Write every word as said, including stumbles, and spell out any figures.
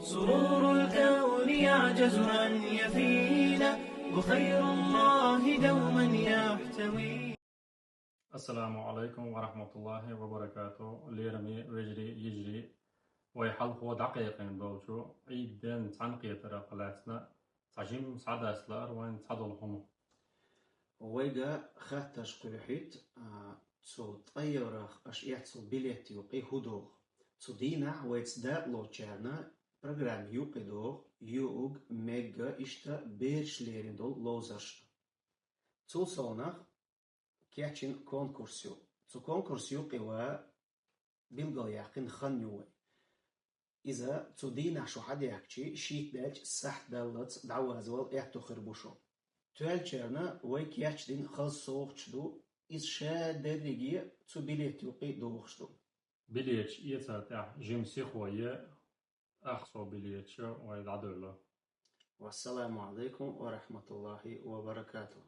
سرور الكون يعجز أن يفينا، وخير الله دوما يحتوينا. Ассаламу алайкум ва рахматуллахи ва баракату. Лераме вежарий, йижарий, вай хьалхо дӀакхайкхийна долчу Ӏийд ден цхьаьнакхетарах лаьцна цхьа жимма схьадасса лаар вайн цхьадолу хӀума. Вайга хаттарш кхоьхьуьйту, а, цу ткъе еврох аша эццул билет юкъе хӀун догӀу? Цу дийнахь вайца дакъалоцучарна программа юкъе догӀу, юург, мегга, иштта бераш лерина долу ловзарш. Цул совнах кечйина конкурс ю. Цу конкурс юкъе ван билгалъяьккхина хан ю вай. Иза цу дийнахь шу хьадехкича, шийтта даьлча сахьт даллалц дӀавазавала аьтто хир бу шу. Тоьллачарна вай кечдина хаза совгӀаташ ду, иза ша дерриге цу билет юкъе догӀуш ду. Билеташ эцар тӀехь жима сихо е, ахсо билеташ вай дӀадоьллу. Вассаламу алайкум ва рахматуллахи ва баракатух.